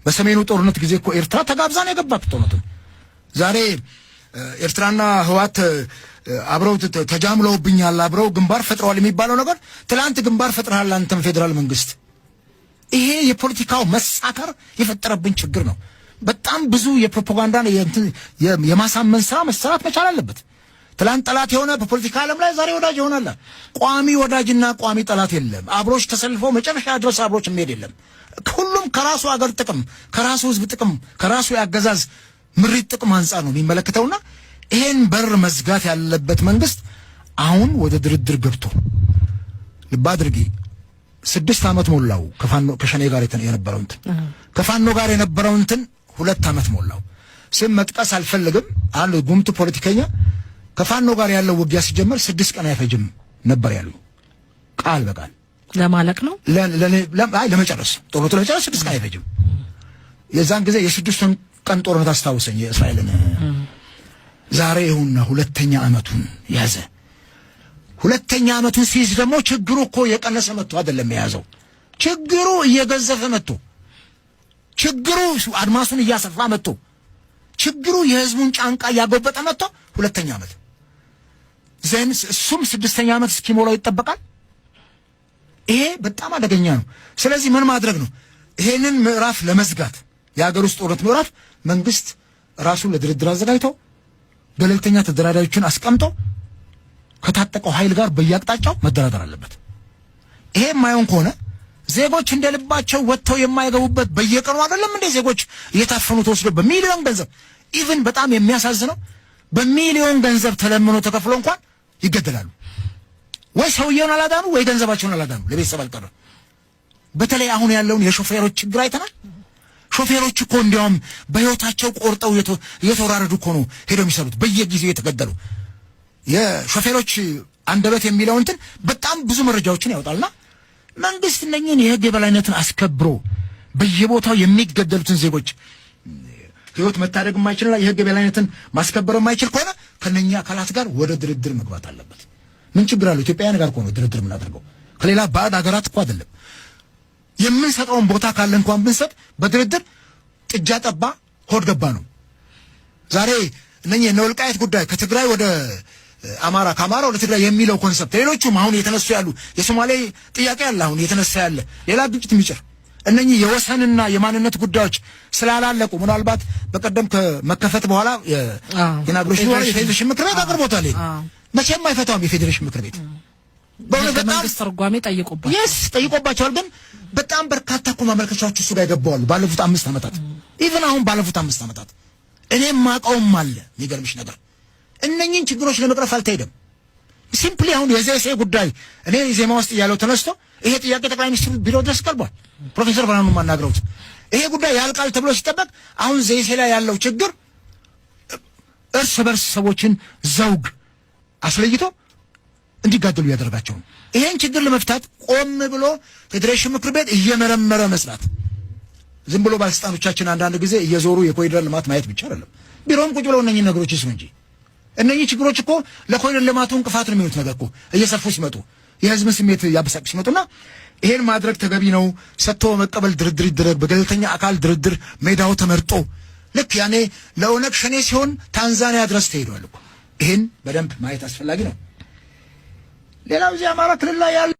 በሰሜኑ ጦርነት ጊዜ እኮ ኤርትራ ተጋብዛ ነው የገባች ጦርነቱ። ዛሬ ኤርትራና ህወሓት አብረው ተጃምለውብኛል፣ አብረው ግንባር ፈጥረዋል የሚባለው ነገር፣ ትላንት ግንባር ፈጥረሃል አንተም ፌዴራል መንግስት። ይሄ የፖለቲካው መሳከር የፈጠረብን ችግር ነው። በጣም ብዙ የፕሮፓጋንዳን የማሳመን ስራ መሰራት መቻል አለበት። ትላንት ጠላት የሆነ በፖለቲካ ዓለም ላይ ዛሬ ወዳጅ ይሆናል። ቋሚ ወዳጅና ቋሚ ጠላት የለም። አብሮሽ ተሰልፎ መጨረሻ ድረስ አብሮች የሚሄድ የለም። ሁሉም ከራሱ አገር ጥቅም፣ ከራሱ ህዝብ ጥቅም፣ ከራሱ የአገዛዝ ምሪት ጥቅም አንጻር ነው የሚመለከተውና ይሄን በር መዝጋት ያለበት መንግስት አሁን ወደ ድርድር ገብቶ፣ ልብ አድርጊ፣ 6 ዓመት ሞላው ከፋኖ ከሸኔ ጋር የነበረው እንትን፣ ከፋኖ ጋር የነበረው እንትን 2 ዓመት ሞላው። ስም መጥቀስ አልፈልግም። አንድ ጉምቱ ፖለቲከኛ ከፋኖ ጋር ያለው ውጊያ ሲጀመር 6 ቀን አይፈጅም ነበር ያሉ፣ ቃል በቃል። ለማለቅ ነው። ለመጨረስ፣ ጦርነቱ ለመጨረስ 6 ቀን አይፈጅም። የዛን ጊዜ የ6ቱን ቀን ጦርነት አስታውሰኝ የእስራኤልን። ዛሬ ይሁንና ሁለተኛ ዓመቱን ያዘ። ሁለተኛ ዓመቱን ሲይዝ ደግሞ ችግሩ እኮ የቀነሰ መጥቶ አይደለም የያዘው። ችግሩ እየገዘፈ መጥቶ፣ ችግሩ አድማሱን እያሰፋ መጥቶ፣ ችግሩ የህዝቡን ጫንቃ እያጎበጠ መጥቶ ሁለተኛ ዓመት then እሱም ስድስተኛ ዓመት እስኪሞላው ይጠበቃል። ይሄ በጣም አደገኛ ነው። ስለዚህ ምን ማድረግ ነው? ይሄንን ምዕራፍ ለመዝጋት፣ የሀገር ውስጥ ጦርነት ምዕራፍ፣ መንግስት ራሱን ለድርድር አዘጋጅቶ፣ ገለልተኛ ተደራዳሪዎችን አስቀምጦ ከታጠቀው ኃይል ጋር በየአቅጣጫው መደራደር አለበት። ይሄ የማይሆን ከሆነ ዜጎች እንደ ልባቸው ወጥተው የማይገቡበት፣ በየቀኑ አይደለም እንደ ዜጎች እየታፈኑ ተወስዶ በሚሊዮን ገንዘብ፣ even በጣም የሚያሳዝነው በሚሊዮን ገንዘብ ተለምኖ ተከፍሎ እንኳን ይገደላሉ። ወይ ሰውየውን አላዳኑ ወይ ገንዘባቸውን አላዳኑ፣ ለቤተሰብ አልቀረ። በተለይ አሁን ያለውን የሾፌሮች ችግር አይተናል። ሾፌሮች እኮ እንዲያውም በሕይወታቸው ቆርጠው እየተወራረዱ እኮ ነው ሄደው የሚሰሩት፣ በየጊዜው የተገደሉ። የሾፌሮች አንደበት የሚለው እንትን በጣም ብዙ መረጃዎችን ያወጣልና መንግስት እነኝህን የህግ የበላይነትን አስከብሮ በየቦታው የሚገደሉትን ዜጎች ህይወት መታደግ የማይችልና የህግ የበላይነትን ማስከበር የማይችል ከሆነ ከነኛ አካላት ጋር ወደ ድርድር መግባት አለበት። ምን ችግር አለው? ኢትዮጵያውያን ጋር እኮ ነው ድርድር የምናደርገው፣ ከሌላ ባዕድ ሀገራት እኮ አይደለም። የምንሰጠውን ቦታ ካለ እንኳን ብንሰጥ በድርድር ጥጃ ጠባ ሆድ ገባ ነው። ዛሬ እነኚህ የነ ወልቃይት ጉዳይ ከትግራይ ወደ አማራ፣ ከአማራ ወደ ትግራይ የሚለው concept፣ ሌሎቹም አሁን የተነሱ ያሉ የሶማሌ ጥያቄ አለ፣ አሁን የተነሳ ያለ ሌላ ግጭት የሚጭር እነኚህ የወሰንና የማንነት ጉዳዮች ስላላለቁ፣ ምናልባት በቀደም ከመከፈት በኋላ የ inauguration በኋላ የፌዴሬሽን ምክር ቤት አቅርቦታል። መቼም አይፈታውም የፌዴሬሽን ምክር ቤት። በእውነት በጣም መንግስት ትርጓሜ ጠይቆባቸዋል። Yes፣ ጠይቆባቸዋል። ግን በጣም በርካታ እኮ ማመልከቻዎች እሱ ጋር ይገባዋሉ ባለፉት 5 ዓመታት፣ even አሁን ባለፉት 5 ዓመታት እኔም ማቀውም አለ። የሚገርምሽ ነገር እነኚህን ችግሮች ለመቅረፍ አልተሄደም። Simply አሁን የዘይሴ ጉዳይ እኔ ዜማ ውስጥ እያለው ተነስቶ ይሄ ጥያቄ ጠቅላይ ሚኒስትሩ ቢሮ ድረስ ቀርቧል። ፕሮፌሰር ብርሃኑ አናግረውት ይሄ ጉዳይ ያልቃል ተብሎ ሲጠበቅ አሁን ዘይሴ ላይ ያለው ችግር እርስ በርስ ሰዎችን ዘውግ አስለይቶ እንዲጋደሉ ያደርጋቸው ነው። ይሄን ችግር ለመፍታት ቆም ብሎ ፌዴሬሽን ምክር ቤት እየመረመረ መስራት፣ ዝም ብሎ ባለስልጣኖቻችን አንዳንድ ጊዜ እየዞሩ የኮሪደር ልማት ማየት ብቻ አይደለም። ቢሮም ቁጭ ብለው እነኚህ ነገሮች ይስሩ እንጂ። እነኚህ ችግሮች እኮ ለኮሪደር ልማቱ እንቅፋት ነው የሚሆኑት ነገር እኮ እየሰፉ ሲመጡ፣ የህዝብን ስሜት ያበሳጩ ሲመጡና ይሄን ማድረግ ተገቢ ነው። ሰጥቶ መቀበል ድርድር ይደረግ፣ በገለልተኛ አካል ድርድር ሜዳው ተመርጦ፣ ልክ ያኔ ለኦነግ ሸኔ ሲሆን ታንዛኒያ ድረስ ተሄዷል እኮ። ይሄን በደንብ ማየት አስፈላጊ ነው። ሌላው እዚህ አማራ ክልል ላይ ያለ